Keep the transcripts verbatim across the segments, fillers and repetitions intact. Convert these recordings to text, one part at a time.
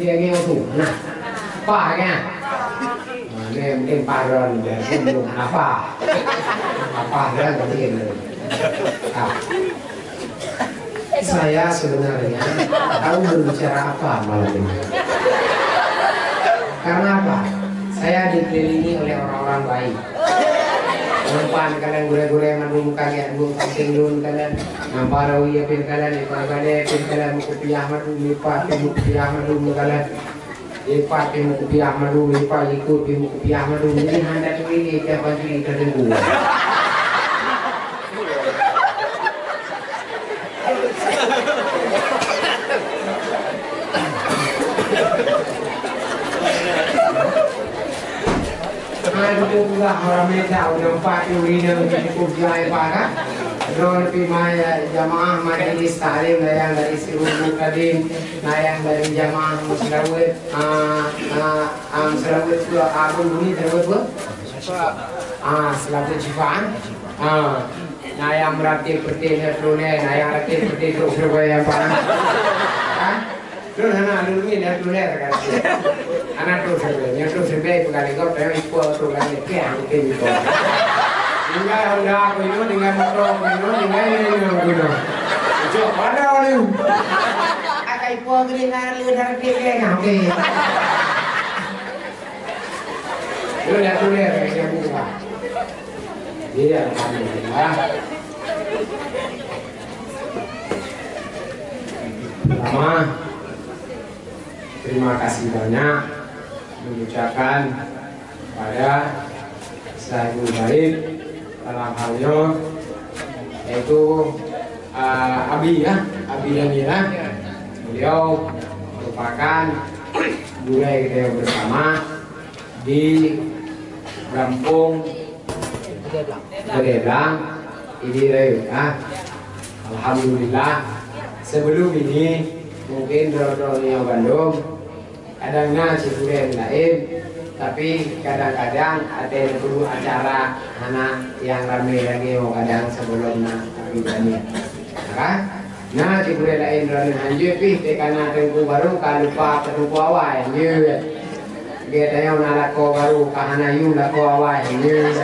Lagèe nyoe tu. Nah. Apa kan? Nah, ni mungkin paron dia belum apa. Apa dia mungkin. Ah. Saya sebenarnya tahu berbicara apa malam ini. Karena apa? Saya dikelilingi oleh orang-orang baik. Nampak kadang gurèe-gurèe mandum kaget, bu samping lôn kadang. Nampak rawi pih kadang, ipa gade pih kadang, meukupiah mandum, ipa pih meukupiah mandum kadang. Ipa pih meukupiah mandum, ipa likot pih meukupiah mandum. Jadi hana teuieng tiep pagi teungku. Hai, beutôi pula orang Medan, udah empat puluh lima cukup jai, Pak, kan? Droe pih mai, eh, jamaah majelis taklim, na nyang dari Sirul Mubtadin, na nyang dari jamaah Meuseulaweuet, ah, ah, ah, Meuseulaweuet pula, ah, Bun Buni, Seulaweuet pun? Ah, Seulaweuet Syifa, ah. Na nyang meuratéb peuté na trok lhèe, na nyang ratéb peuté trok siribèe nyang panas. Ha? Trok hana lôn ngieng na trok lhèe ka ratéb. Hana trok siribèe, nyang trok siribèe peugah lé gob, tapi ipo trok lagèe keu aku teuh ipo. Tinggai Honda aku inoe, tinggai moto aku inoe, tinggai nyoe aku inoe. Jok pada aku. Akai ipo geuring ngan lé ratéb lé ngah, oke. Lôn na trok lhèe ka nyang buka. Iya, alhamdulillah. Pertama, terima kasih banyak mengucapkan pada Sahibul Bait dalam hal nyoe, yaitu, ah, Abi, ya, Abi Daniel, ya. Beliau merupakan gurèe kita bersama di Gampông Gede Blang, Idi Rayeuk, ah. Alhamdulillah, sebelum ini mungkin droe-droe nyoe bandum kadang na cit gurèe laén, tapi kadang-kadang ada yang perlu acara hana yang ramé lagèe nyoe kadang sebelum na Abi Daniel. Maka, na cit gurèe laén droeneuh hanjeuet pih, teuka na teungku baru ka lupa keu teungku awai, hanjeuet. Geutanyoe na lakoe baru ka hana yum lakoe awai, hanjeuet.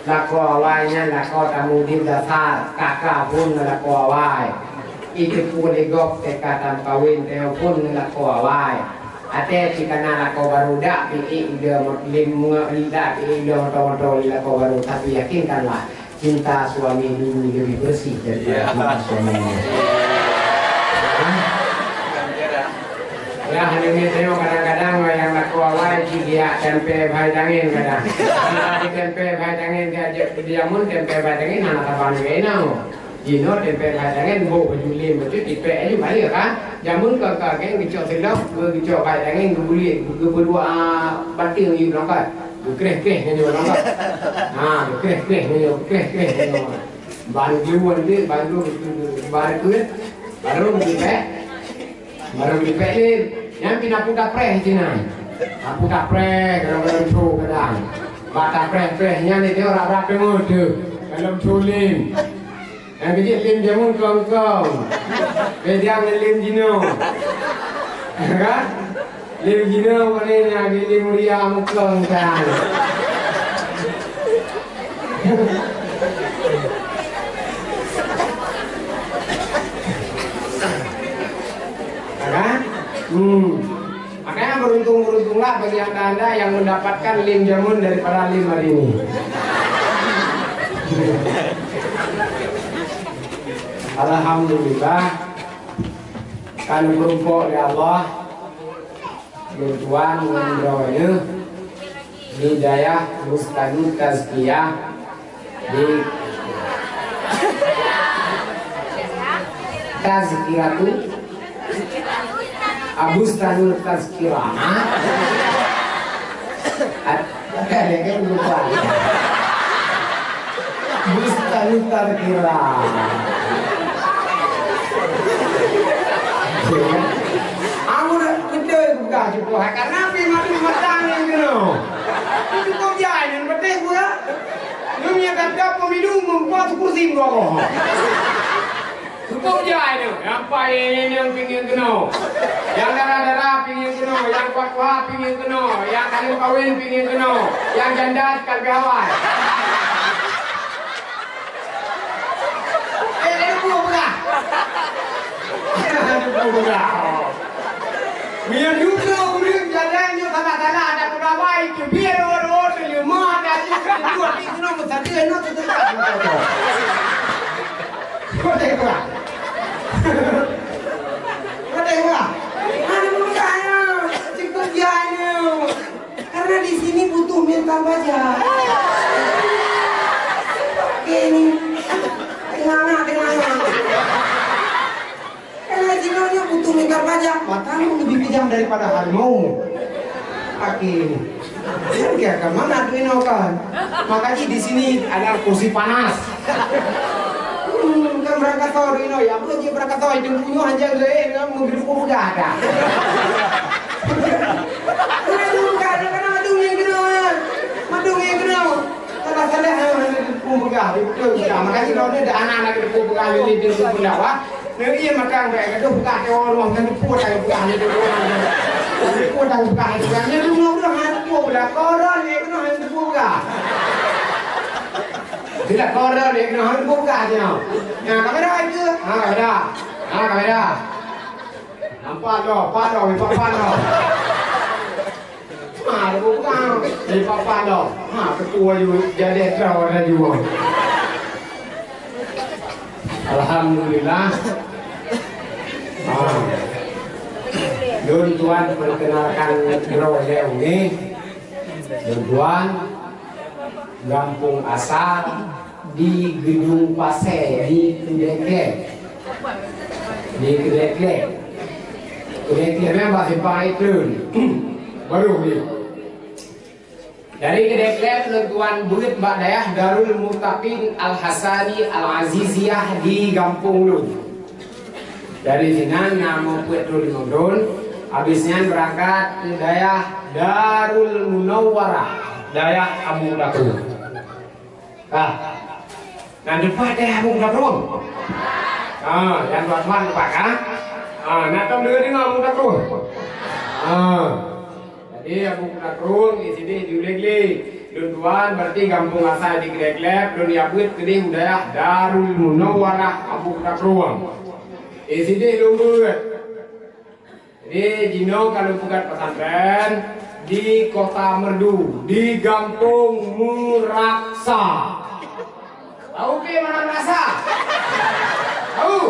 Lakoe awai nyan lakoe tamu di dasar, kaka phôn ngon lakoe awai. Iteupeue lé gob teuka tameukawen, tanyoe phôn ngon lakoe awai. Até cit ka na lakoe baru dak pi ék ide mo-, lim-, dak pi ék ide moto-moto lé lakoe baru, tapi yakinkanlah, cinta suami dulu lebih bersih daripada cinta suami ini. Hah? Ya, hana ngieng tanyoe kadang-kadang nyang lakoe awai cit geujak tempe bhai tangen kadang. Nah, di tempe bhai tangen geujak di jameun tempe bhai tangen hana saban geuinong. Jinoe tempe bhai tangen boh baju lem bacut tipèk aju balik kan. Jameun ka ka geng geucok silop, geucok bhai tangen geubuliek, geupeudua bateng yu longkat. Geukreh-kreh nyoe lagak. Ha, geukreh-kreh nyoe, geukreh-kreh nyoe. Ban geuwon deh, ban geu-, ban geuet, baru geupèk, baru geupèk lé. Nyan pih na peuet tapreh sinan. Na peuet tapreh, kadang-kadang su kadang. Bak tapreh-preh nyan itu rab-rab teungoh tu. Dalam sulim. Nyang keujeuet lem jameun kong-kong. Beda ngon lem jinoe. Kan? Lem jinoe pane na lem mulia mukong kan. Kan? Hmm. Makanya beruntung-beruntunglah bagi anda-anda yang mendapatkan lem jameun daripada lem hari ini. Alhamdulillah, kan meurumpok lé Allah, lôn tuan ngon droeneuh di dayah Bustanu Tazkiyah, di Tazkiratu, ah, Bustanu Tazkirah. Ah, ada kan lupa. Bustanu Tazkirah. Aku dah betul bukan cukup. Karena pi mati matang yang kena. Cukup jai dan betul gua. Dunia kata pemilu membuat kursi dua bohong. Keupeue jai nyoe? Nyang paéh nyoe pingin keunoe. Nyang dara-dara pingin keunoe. Nyang kuat-kuat pingin keunoe. Nyang ka lheueh kawén pingin keunoe. Nyang janda ka leubeh awai. Eh, eh, peue peugah? Peue peugah? Meunyoe dudoe ureueng jalan nyoe salah-salah, ada pegawai, teubiet ro-ro, teuleumah, ada jih, teujual, di keunoe meusadeue, nyoe teuteumpat. Kau teh kurang. Kau teh kurang. Mana muka ya? Cukup dia ni. Karena di sini butuh mental baja. Oke ini. Tengah-tengah, tengah-tengah. Karena jinoe nyoe butuh mental baja, mata lebih kejam daripada harimau. Oke. Oke, ke mana tu inoe kan? Makanya di sini ada kursi panas. Hmm, kan berangkat tahu tu inoe, ya, apa je berangkat tahu itu punya aja le, kan menggerupu peugah dah. Aduh, bukan, bukan, aduh, yang kena. Aduh, yang kena. Salah-salah, eh, gerupu peugah, betul peugah. Makanya kalau ada anak-anak gerupu peugah, ini dia gerupu dakwah. Neu ie makang bèk gadoh peugah keu ureueng nyan, teupeue tanyoe peugah lé droe nyan. Teupeue tanyoe peugah lé droe nyan, nyan ureueng hana teupeue peugah. Koron lé keunoe hana teupeue peugah. Bila koron lé keunoe hana teupeue peugah nyoe. Nah, kamera itu. Ha, kamera. Ha, kamera. Nampak tu, pak tu, nampak pak tu. Ha, teupeue peugah. Di papa dah. Ha, teupeue aju jadi trau ada jua. Alhamdulillah. Ha. Lôn tuan perkenalkan droe lé nyoe. Lôn tuan Gampông Asa di Geudong Pasè di Keudè Klèe. Di Keudè Klèe. Keudè Klèe memang bak simpang Ikleun. Baru ni. Dari Keudè Klèe lôn tuan beuet bak dayah Darul Murtaqin Al Hasani Al Aziziyah di gampông lôn. Dari sinan na meupeue thôn limong thôn, habis nyan beurangkat keu dayah Darul Munawwarah, dayah Abu Bakar. Ka. Na teupat deh Abu Muda Krueng? Ha, nyang tuan-tuan teupat ka? Ha, na tom deungoe-deungoe Abu Muda Krueng? Ha. Jadi Abu Muda Krueng di sideh di Ulee Glé. Lôn tuan berarti gampông asai di Keudè Klèe, lôn jak beuet keudeh u dayah Darul Munawwarah Abu Muda Krueng. Di sideh lôn beuet. Jadi, jinoe ka lôn peugöt pesantren di Kota Meureudu, di Gampông Meuraksa. Tahu pi mana Meuraksa? Tahu?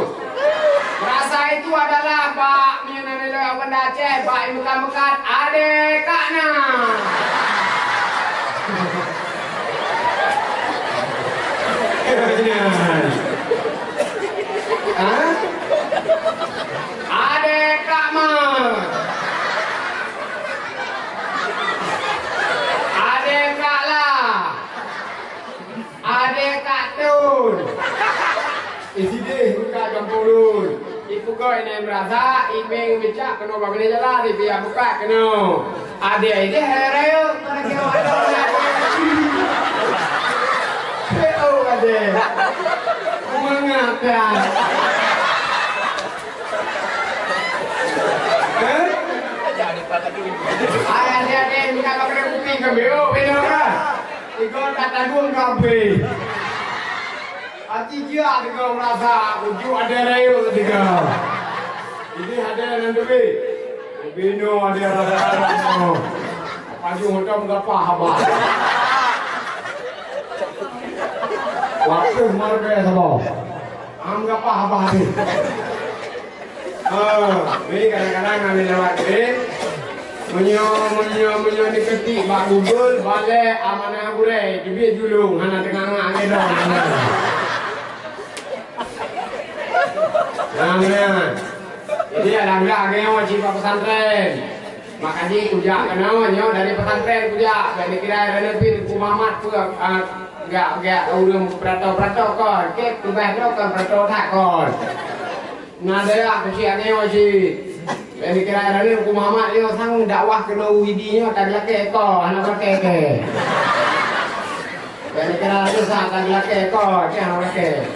Meuraksa itu adalah bak, meunyoe na lôn Banda Aceh, bak meukat-meukat, Adé Kak Na. Ha? Adé Kak Ma. Adé Kak La. Adé Kak Tun. Eh, sideh buka gampông lôn. Ipeugöt inai Meuraksa, imeng meucak keunoe bak binéh jalan, ipiah buka keunoe. Adé, ideh hai rayeuk, mana kira ada orang. Hei, oh, adé. Mengapa? Eh? Hai, adé, adé, minta kau kena kuping ke beo, beo kan? Ikut tak tanggung kau beri. Hati dia dengan merasa ujuk ada rayu ketiga. Ini ada yang duit. Bino ada rasa-rasa. Paju hotom gapah abah. Waktu marbe sama. Am gapah abah ni. Ah, ni kadang-kadang kami lewat ni. Meunyoe, meunyoe, meunyoe diketik bak Google, balek amanah gurèe, teubiet julong, hana teungangah lé droe. Nah, meunan. Jadi, alhamdulillah, lagèe nyoe cit bak pesantren. Makajih kujak keunoe, nyoe dari pesantren kujak. Jadi, kira-kira neupin Teungku Muhammad peue, ah, gak, gak ureueng peurato-peurato kon. Kèe tugaih droe kon peurato that kon. Na dayah keuciek nyoe cit. Lé dikira rayeuk Teungku Muhammad nyoe sang dakwah keunoe u Idi nyoe ka geulakèe ko, hana pakai kèe. Kira-kira tu sa ka dilakée ko, cah lakée.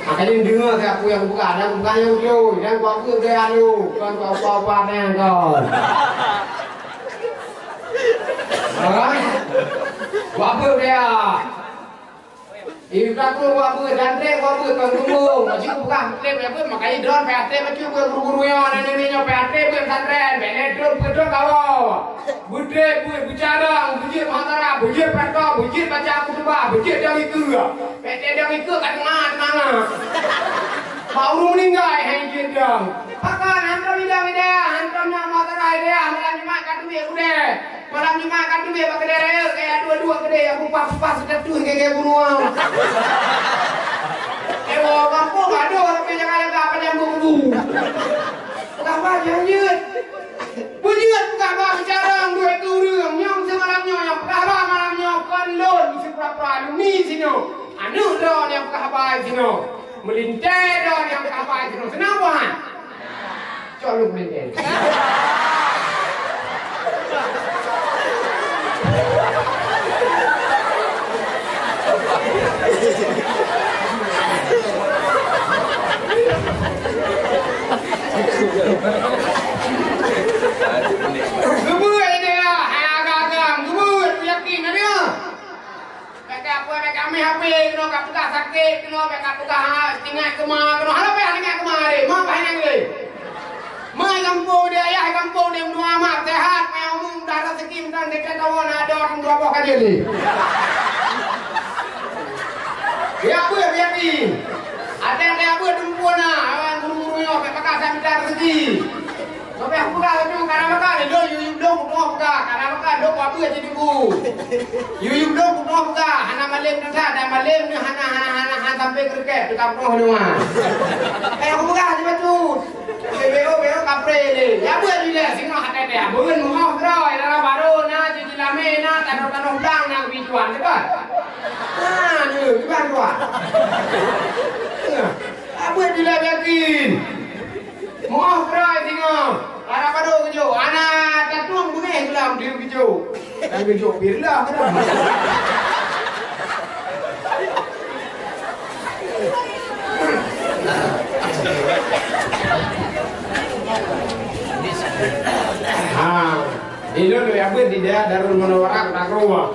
Makanya deungoe keu aku nyang buka, dan bukan nyang beutôi, dan buat apa gaya lu, bukan buat apa-apa nyan ko. Ha? Buat apa dia? Ibu aku buat apa, dan trek buat apa, kau tunggu. Macam bukan, trek buat apa, makanya drone P H T macam buat guru-guru yang, nenek-nenek yang P H T buat pesantren, bene drone buat drone kau. Beudeh buet, beucarông, beujeuet muhadharah, beujeuet praktek, beujeuet baca khutbah, beujeuet dong ikeue. Pete dong ikeue ka teungoh teumanga. Bak ureueng meuninggai hai jeuet dong. Pakon hantom idong idéh, hantom na muhadharah idéh, malam Jumat ka teubiet udeh. Malam Jumat ka teubiet bak keudè rayeuk, kaya dua-dua keudè, ya bupah-bupah seutatuih gege bunoe. Ewa gampông adoh tapi jaga-jaga panjang bumbu. Peugah bah jeuet. Beujeuet peugah bah beucarông dua ikeue ureueng, nyoe seumalam nyoe nyang peugah bah malam nyoe kon lôn sipura-pura alumni sinoe. Aneuk droe nyang peugah bah sinoe. Meulintèe droe nyang peugah bah sinoe. Seunang buhan? Cok lôn meulintèe. Geubeuet idéh, hai agam-agam, geubeuet, yakin na dia. Bèk ka peue, bèk ka meuh H P keunoe, ka peugah sakét keunoe, bèk ka peugah, ha, ingat keuma keunoe. Hana payah ingat keuma lé, ma payah ingat lé. Ma gampông di ayah, gampông di menua mak, sehat, payah umum, dah rezeki, meunan tiep-tiep tahun, na dua boh ka jeuet lé. Ya, peue, yakin. Até-até abeuet dumpeue na, awak guru-guru nyoe, bèk pakat that mita rezeki. Sampai aku peugah laju, kadang-kadang lôn yub-yub lôn kuteungoh peugah, kadang-kadang lôn buat peue cit teungku. Yub-yub lôn kuteungoh peugah, hana malém teuka, dan malém ni hana, hana, hana, hana sampai keu rukét, teuka peunoh deungon. Eh, aku peugah cit bacut. Sampai B O, B O kapré lé. Ya, buet dilèe, singoh até-até. Beuen meungoh keudroe, dara barô na, cuci lamé na, tanoh-tanoh blang na, keubicuan, teuka. Na, nyoe, kiban tuan. Abuet dilèe yakin. Moh keudroe singoh, hana padum geujok, hana tatueng beungéh geulam di geujok. Dan geujok pih lah. Ha, di lôn ya beuet di daerah Darul Munawwarah, Kota Krueng.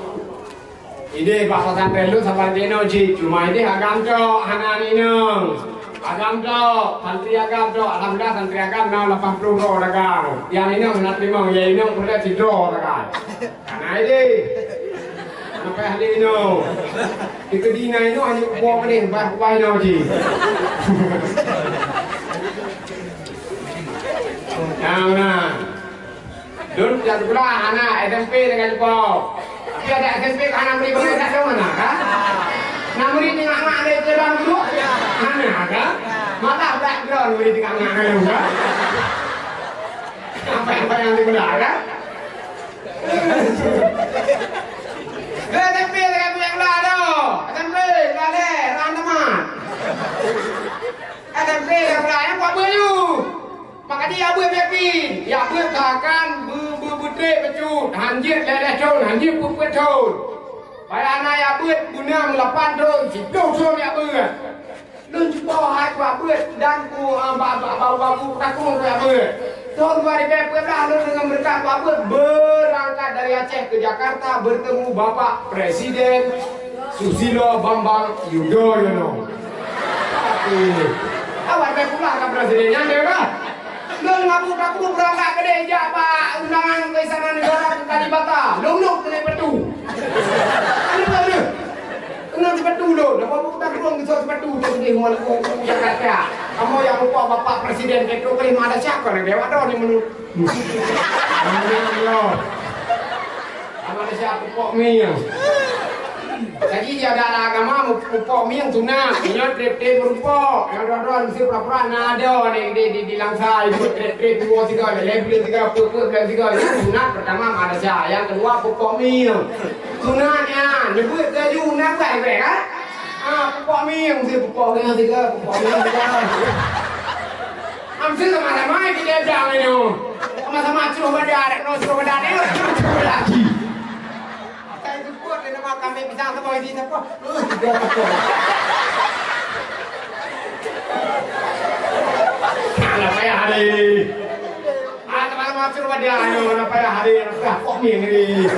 Idéh bak pesantren lôn saban jinoe cit, cuma idéh agam tok hana inong. Agam tok, santri agam tok, alhamdulillah santri agam na lapan ploh droe dagang. Nyang inong hana teurimong, nyang inong peureulèe sidroe dagang. Hana idéh. Hana payah lé inong. Di keudina inong hana kupoh keudéh, bah kupoh inong cit. Nah, nah. Lôn jak sikula hana S M P tinggai lupa. Tapi adak S M P hana meuri bangai dak dong hana ka? Na meuri tingak-ngak lé keu dalam guru? Hana ka? Malah dak droe meuri tingak-ngak lé ka? Apa yang bayang di benda ka? Lé S M P tinggai buet bela dah. S M P bela lé, ran teuma. S M P tinggai bela nyang buat beu. Maka di ya beuet yakin, ya beuet bahkan beu-, beu-, beutrek bacut, han jeuet lhèe-lhèe thon, han jeuet peuet-peuet thon. Payah na ya beuet beunang lapan thon, siplôh thon ya beuet. Lôn cuba hai kuat beuet dan ku, ah, ba-, ba-, ba-, ba-, ku takung kuat beuet. Thon dua ribu dua belas lôn deungon beureukat kuat beuet beurangkat dari Aceh ke Jakarta bertemu Bapak Presiden Susilo Bambang Yudhoyono. Tapi, awak dah pulang ke presiden nyan dia kan? Lôn ngaku-ngaku beurangkat keudéh jak bak undangan ke Istana Negara ke Kalibata. Lôn lôn keuneuk peutôh. Keuneuk, keuneuk. Keuneuk sipeutôh lôn. Apa bukan ureueng geusok sipeutôh tu di rumah aku, aku Jakarta. Kamu yang lupa Bapak Presiden Petro Kelima ada siapa nak lewat dah ni menurut? Amin, ya Allah. Sama ada siapa pok mi ya? Lagi ya dalam agama, pupok mi yang sunat. Nyoe trep-trep meurupok. Yang dua-dua mesti pura-pura na ada di, di, di, di Langsa. Itu trep-trep dua tiga, level tiga, pukul tiga. Yang sunat pertama manusia. Yang kedua pupok mi. Sunat ya. Nyebut laju, nak buat, buat, kan? Ah, pupok mi yang mesti pupok mi yang tiga, pupok mi yang tiga. Am sih sama-sama kita jangan itu. Sama-sama cuh badan, no cuh badan, eh, cuh lagi. Saya tu pun Kenapa kami pisang saboh di siapa? Eh, tiga ekor. Alah payah hari. Ah, teman-teman suruh pada ayo, alah payah hari. Dah kok ni ni.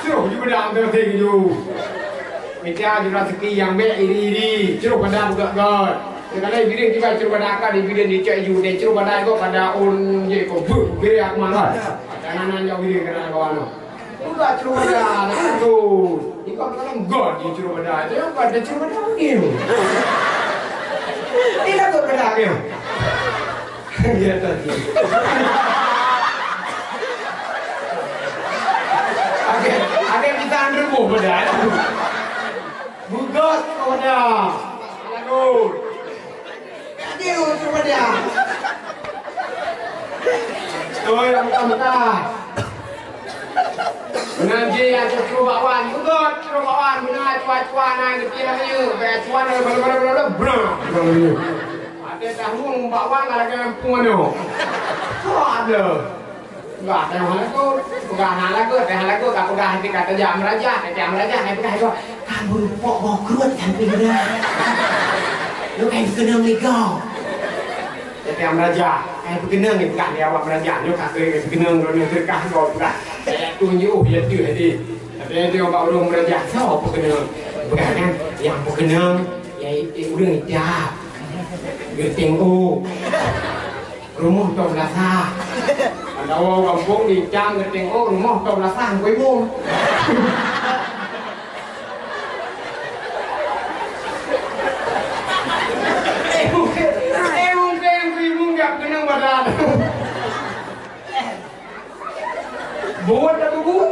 Suruh juga dah ambil ting ju. Mita ju rezeki nyang bèk iri-iri. Suruh pada buka-buka. Sekali biring juga suruh pada akan di biring dicek ju. Deh suruh pada ikut pada un je ikut. Buh, biring aku malah. Jangan nanya biring kena kawan. Udah cuba dah, nak tu. Ikut dalam god je cuba dah. Dia bukan dia cuba dah ni. Dia takut pada dia. Dia tadi. Ada, ada kita rubuh pada. Bugot pada. Lagu. Aduh, tu dia. Oi, bukan-bukan. Nanti aku suruh bakwan, bukan suruh bakwan, guna cuan-cuan, nah, gitu ya, ni. Kayak cuan, bla, bla, bla, bla, bla, bla. Ada tahun bakwan, kalau jangan pun mana. Kau ada. Peugah teuh hana lagot, peugah hana lagot, teuh hana lagot, ka peugah hati kata jak meurajah, kata jak meurajah, ka peugah tu, ka meurupok boh kruet sampai geuda. Lu kan keunong lego. Kata jak meurajah, ai peukeunong ni peugah di awak meurajah, nyoe ka keu peukeunong droeneuh teuka go peugah. Saya tunjuk ya tu tadi. Tapi dia bak ureueng meurajah, soe peukeunong? Peugah kan, nyang peukeunong, ya itu ureueng ijab. Geuting u. Rumoh toh beulasah. Atawa gampông di Cang geuting, oh, rumoh toh beulasah, Teungku Imum. Eh, mungkin, eh, mungkin Teungku Imum jak keunong badan. Buet dah bubuet.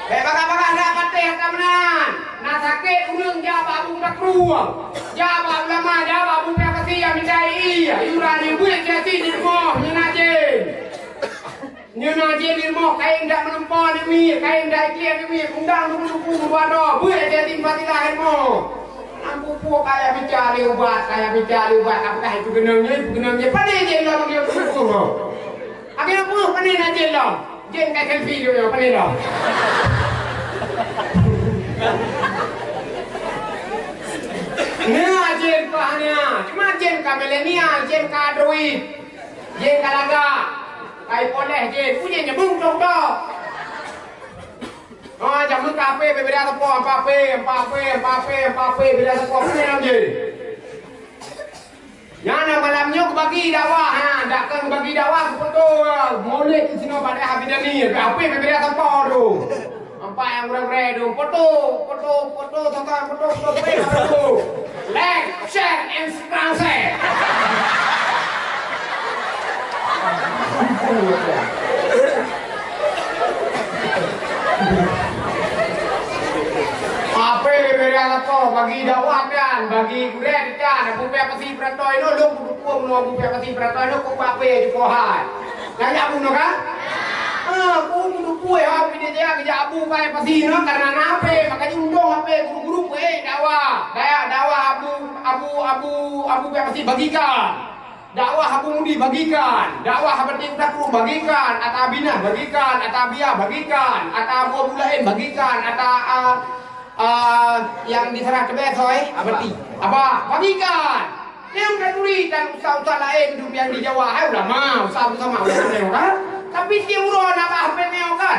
Bèk bagah-bagah na patéh ata meunan. Na sakét ureueng jak bak Abu Takruang. Jak bak ulama, jak bak Abu Pia Pasi, ya minta i, ya, iuran, ibuet jati di rumoh, nyan ajen. Nyan ajen di rumoh, kain dak meulumpo di mi, kain dak ikliek di mi, undang duku-duku, dua droe, buet jati Fatilah di rumoh. Lampu puak kaya bica di ubat, kaya bica di ubat, apakah itu genang nyan, itu genang nyan, pané je lom dia buku. Akhé peue pané na jén lom? Jén ka selfie lom, pané lom. Nya jén ka hana, cuma jén ka milenial, jén ka android, jén ka lagak. Kai poleh jén, punya nyebung tok-tok. Ha, jameun ka apé, beda seupôt, empat apé, empat apé, empat apé, empat apé, beda seupôt, pané lom jén. Nyan na malam nyoe geubagi dakwah, ha, dak keu geubagi dakwah, foto, ha, Maulid di sinoe bak Dayah Bidani, tapi apa yang beda tempat tu? Nampak yang gurèe-gurèe tu, foto, foto, foto, foto, foto, foto, foto. Like, share, and subscribe. Apa yang beda tempat, bagi dakwah kan, bagi gurèe kan, apa yang Pasi Peuratoe nyoe, lôn kuteupue meunyoe Abu Paya Pasi Peuratoe nyoe, kok bak pé jipoh hai. Nyan jak Abu nyoe kan? Ha, ku kuteupue hai, pih dia jak Abu Paya Pasi nyoe, karena na hapé, makanya undong hapé guru-guru peuék dakwah. Kayak dakwah Abu, Abu, Abu, Abu Paya Pasi bagikan. Dakwah Abu Mudi bagikan. Dakwah Abati Utakru bagikan. Ata Abinah bagikan. Ata Abia bagikan. Ata Abu Abu Laén bagikan. Ata, ah, Ah, yang di sana tebeh, soe? Abati. Abah, bagikan. Nyang ka turi kan ustaz-ustaz laén dum nyang di Jawa, hai ulama, ustaz bersama ulama nyoe kan. Tapi tiep uroe na bah hapé nyoe kan.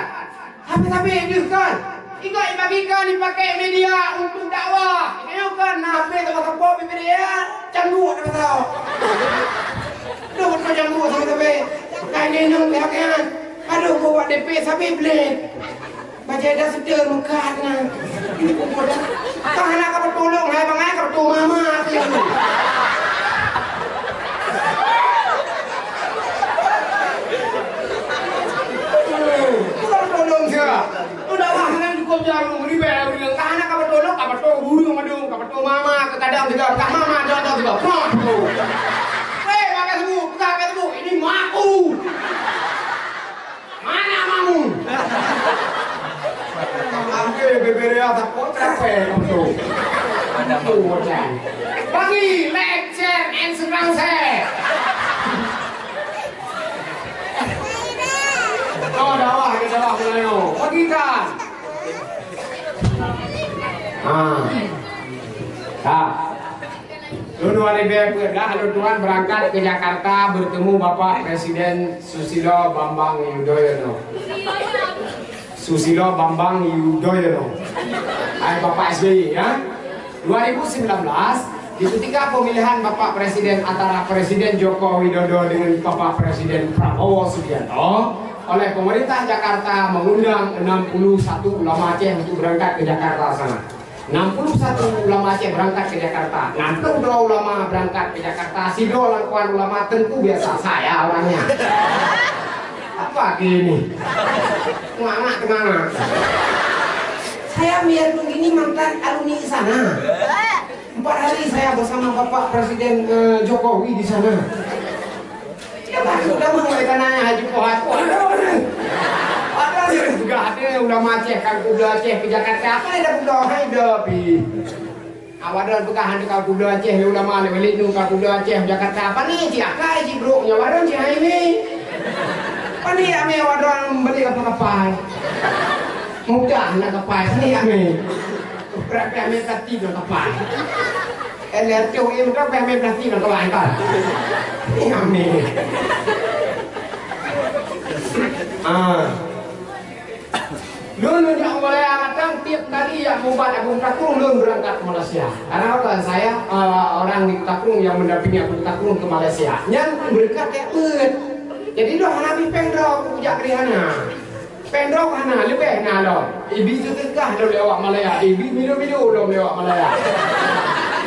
Hapé-hapé deuh kan. Ingat dibagikan dipakai media untuk dakwah. Nyoe kan na hapé sama sapo media, cangguek dah tahu. Duh, betul cangguek sama-sama. Pakai nyeneng pihak kan. Aduh, gua buat D P sabe bleh. Bajèe dah seutôt meukat na. Ini pun bodoh. Kah hana ka peutulông, hai bangai ka peutulông mama aku ya. Bukan peutulông sia. Udah wah nang cukup jarum ribet ureueng. Kah hana ka peutulông, ka peutulông ureueng madung, ka peutulông mama, ka kadang juga, ka mama ada ada juga. Pah tu. Weh, pakai semua, pakai semua. Ini mak aku. Mana mamu? Angke bebere ata kok capek untuk. Mana mamu? Bagi, like, share, and subscribe. Oh, dakwah, dakwah, dakwah. Bagikan. Ha. Ha. Lôn dua ribèe peuet belas, lôn tuan berangkat ke Jakarta bertemu Bapak Presiden Susilo Bambang Yudhoyono. Susilo Bambang Yudhoyono. Hai Bapak S B Y, ya. Dua ribu sembilan belas, di ketika pemilihan Bapak Presiden antara Presiden Joko Widodo dengan Bapak Presiden Prabowo Subianto, oleh pemerintah Jakarta mengundang enam puluh satu ulama Aceh untuk berangkat ke Jakarta sana. Enam puluh satu ulama Aceh berangkat ke Jakarta. Enam puluh dua ulama berangkat ke Jakarta. Sidroe lam keuadaan ulama tentu biasa saya orangnya. Apa ini? Nganga-nganga. Saya biar begini mantan alumni sana. Empat hari saya bersama Bapak Presiden, eh, Jokowi di sana. Ya, baru dah mengenai tanah Haji Pohat. Ada ni. Ada ni. Sudah ada ulama Aceh, kan kuda Aceh ke Jakarta. Apa ada kuda? Hai, dah pi. Awak dah pegang handi kau kuda Aceh, ulama ni balik tu kau kuda Aceh Jakarta. Apa ni? Cik Akai, Cik Bro, nyawa dah Cik Hai ni. Apa ni, Ami, awak dah balik apa kapai? Mudah nak kapai. Apa ni, Ami? Berat, Ami, pasti dah kapai. Eh, lihat tu, eh, betul, Ami, pasti dah kapai, kan? Ni, Ami. Ah. Lôn, lôn jak Malaya datang, tiap kali jak mubat Abu Takrung, lôn berangkat ke Malaysia. Karena apa? Saya, eh, orang di Takrung yang mendampingi Abu Takrung ke Malaysia. Nyan berangkat jak beuet. Jadi, lôn hana bri péng droe, aku jak keuhai hana. Péng droe hana, leubeh na lom. Ibi teuteugah lom lé awak Malaya. Ibi milu-milu lom lé awak Malaya.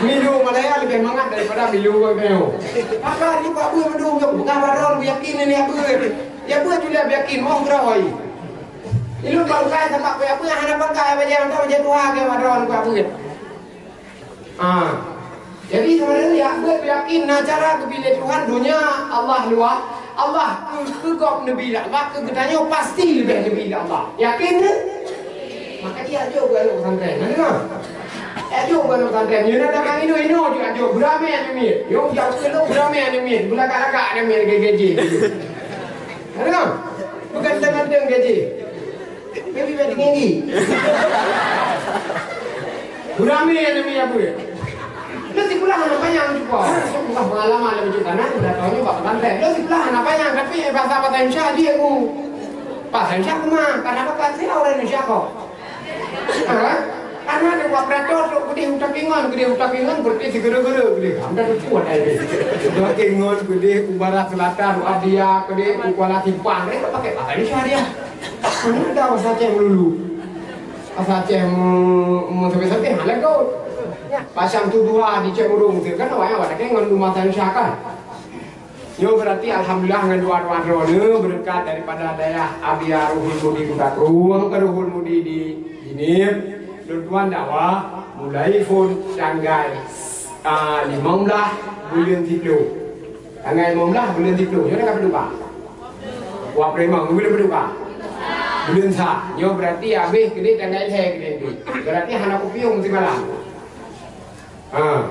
Milu Malaya leubeh mangat daripada milu ureueng Melayu. Maka, ni buat beuet mandum, bukan baroe, yakin ni buat beuet. Ya beuet tu lé yakin, oh, droe. Ilôn bak ukai sabab kuyak beuet hana pakai bajèe mantong bajèe tuha keu droe kuyak beuet. Ha. Jadi, sebenarnya ya beuet yakin na cara geupiléh Tuhan, donya Allah luwah, Allah keu, keu gob neubi dak, bak keu geutanyoe pasti leubeh neubi dak Allah. Yakin tu? Maka jijak jok bak aneuk pesantren. Na deungö? Jijak jok bak aneuk pesantren. Nyoe na dagang inoe-inoe jijak jok, beuramé aneuk miet. Nyoe jijak jok beuramé aneuk miet, beulagak-lagak aneuk miet lagèe gaji. Ada tak? Bukan tengah-tengah gaji. Baby wedding ini. Gurami yang demi apa? Lu sikulah anak panjang juga. Sikulah pengalaman lebih juga. Nah, udah tahu juga pesantren. Lu sikulah anak panjang, tapi bahasa, bahasa Indonesia dia aku. Bahasa Indonesia aku mah. Karena apa? Saya orang Indonesia kok. Ha? Karena ada buat beratur, tu gede utak ingon, gede utak ingon, berarti segera-gera gede. Anda tu kuat aja. Utak ingon, gede, u Barat Selatan, u Adia, gede, u Kuala Simpang, mereka pakai bahasa Indonesia dia. Mana ada bahasa Aceh melulu? Bahasa Aceh mu, mu sampai-sampai, hana kau. Pasang tu dua di Cek Urung tu, kan awak, awak tak ingon bahasa Indonesia kan? Nyoe berarti alhamdulillah ngon doa-doa droeneuh, beureukat daripada dayah Abia Ruhul Mudi Kuta Krueng, Ruhul Mudi di Jeunieb, lôn tuan dakwah mulai phon tanggai, ah, limong blaih buleuen siplôh. Tanggai limong blaih buleuen siplôh, nyoe ka peuduka. Wah, preman, buleuen peuduka. Buleuen sa. Nyoe berarti habéh keudéh tanggai lhèe keudéh. Berarti hana kupiôh simalam. Ha.